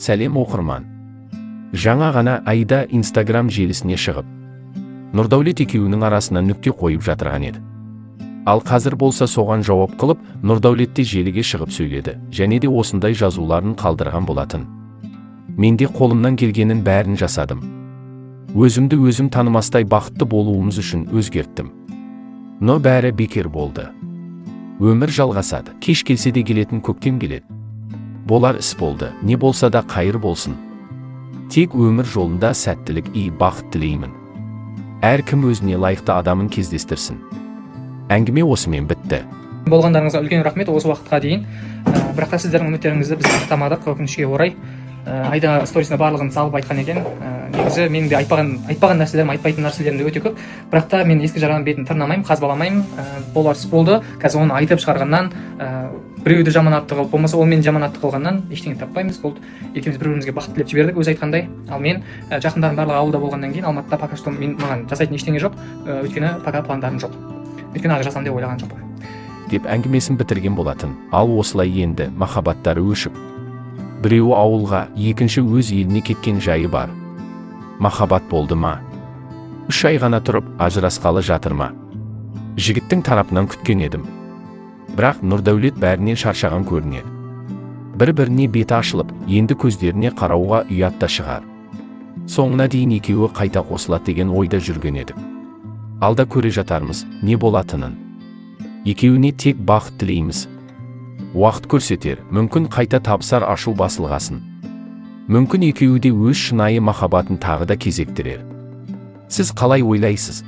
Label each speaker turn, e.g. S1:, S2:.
S1: Сәлем, оқырман! Жаңа ғана Аида Инстаграм желісіне шығып, Нұрдәулет екеуінің арасына нүкте қойып жатырған еді. Ал қазір болса, соған жауап қылып, Нұрдәулет те желіге шығып сөйледі және де осындай жазуларын қалдырған болатын: «Мен де қолымнан келгенін бәрін жасадым. Өзімді өзім танымастай бақытты болуымыз үшін өзгерттім. Но бәрі бекер болды. Өмір жалғасады. Кеш келсе де, келетін көктем келеді. Болар іс болды. Не болса да, қайыр болсын. Тек өмір жолында сәттілік и бақыт тілеймін. Әркім өзіне лайықты адамын кездестірсін». Әңгіме осымен бітті.
S2: Болғандарыңызға үлкен рахмет осы уақытқа дейін. Бірақ та сіздердің үміттеріңізді біз ақтамадық, өкінішке орай. Айда сторисіне барлығын салып айтқан екен. Негізі менің де айтпаған нәрселерім, айтпайтын нәрселерім де өте көп. Бірақ та мен ескі жараның бетін тырнамаймын, қазбаламаймын. Болар іс болды. Қазір оны айтып шығарғаннан, біреуді жаман атты қылып, болмаса ол мені жаман атты қылғаннан ештеңе таппаймыз. Болды, екеуміз бір бірімізге бақыт тілеп жібердік, өзі айтқандай. Ал мен, жақындарым барлығы ауылда болғаннан кейін, Алматыда пока что мен, маған жасайтын ештеңе жоқ. Өйткені пока пландарым жоқ, өйткені ажырасамын деп ойлаған жоқпын.
S1: Деп әңгімесін бітірген болатын. Ал осылай енді махаббаттары өшіп, біреуі ауылға, екінші өз еліне кеткен жайы бар. Махаббат болды ма? 3 ай ғана тұрып, ажырасқалы жатыр ма? Жігіттің тарапынан күткен едім, бірақ Нұрдәулет бәрінен шаршаған көрінеді. бір біріне беті ашылып, енді көздеріне қарауға ұят та шығар. Соңына дейін екеуі қайта қосылады деген ойда жүрген едік. Алда көре жатармыз не болатынын. Екеуіне тек бақыт тілейміз. Уақыт көрсетер. Мүмкін, қайта табысар ашу басылғасын. Мүмкін, екеуі де өз шынайы махаббатын тағы да кезіктірер. Сіз қалай ойлайсыз?